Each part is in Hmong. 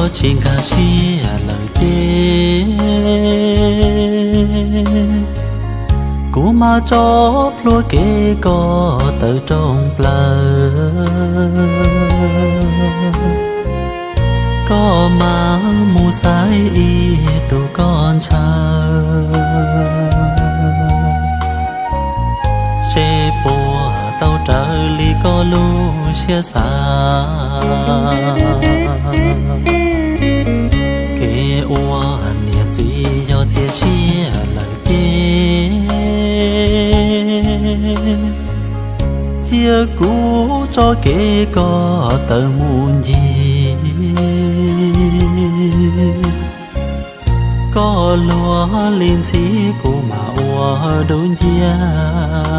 Tsis nkag siab lawm ces kuv mam tso plhuav kev koj tawm rooj plaws, koj mam mus xaiv ib tug koj ntshaw, seb puas tau raws li koj lub siab xav. Kev ua niam txiv yog txias siab lawm ces cia kuv tso kev koj tawm mus ncig. Koj luag li ntxhi kuv mam ua dub nciab,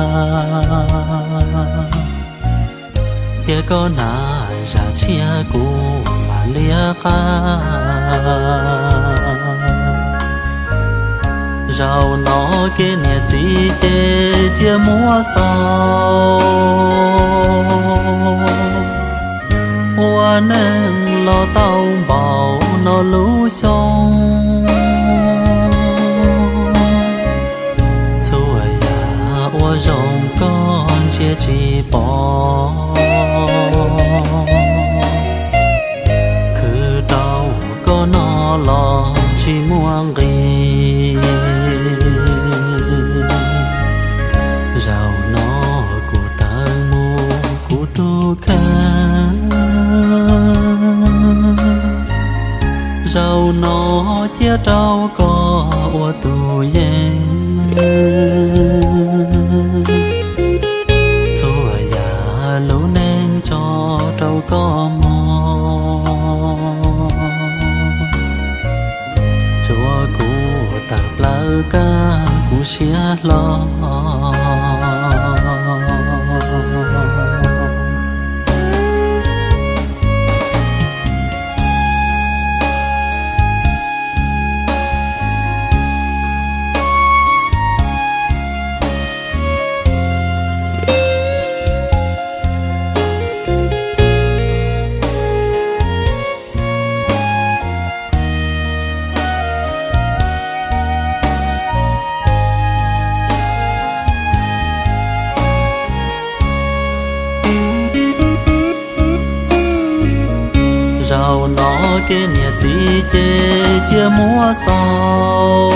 cia koj hnav zam tshiab kuv mam liab qab. Zaum no kev niam txiv ces cia muab xaus, ua neej los tau npaum no lub xyoo. Txhua yam ua zoo koj ntsia tsis pom, khwv rau koj no los tsis muaj nqis. Zaum no kuv tawm mus kuv tus kheej, zaum no cia rau koj ua tus yeeb. Txhua yam lub neej tso rau koj mog, tsuav kuv tawm plaws kab kuv siab hlo. Zaum no kev niam txiv ces cia muab xaus,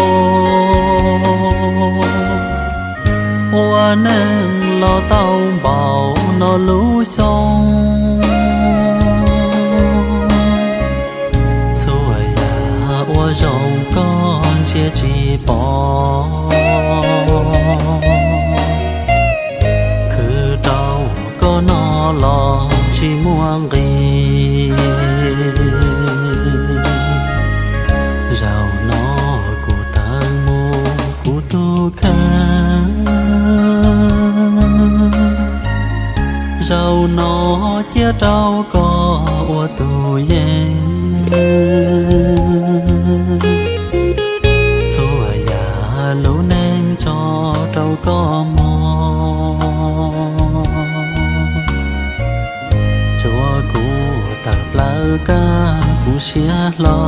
ua neej los tau npaum no lub xyoo. Txhua yam ua zoo koj ntsia tsis pom, khwv rau koj no los tsis muaj nqis. Zaum no kuv tawm mus kuv tus kheej, zaum no cia rau koj ua tus yeeb. Txhua yam lub neej tso rau koj mog, tsuav kuv tawm plaws kab kuv siab hlo.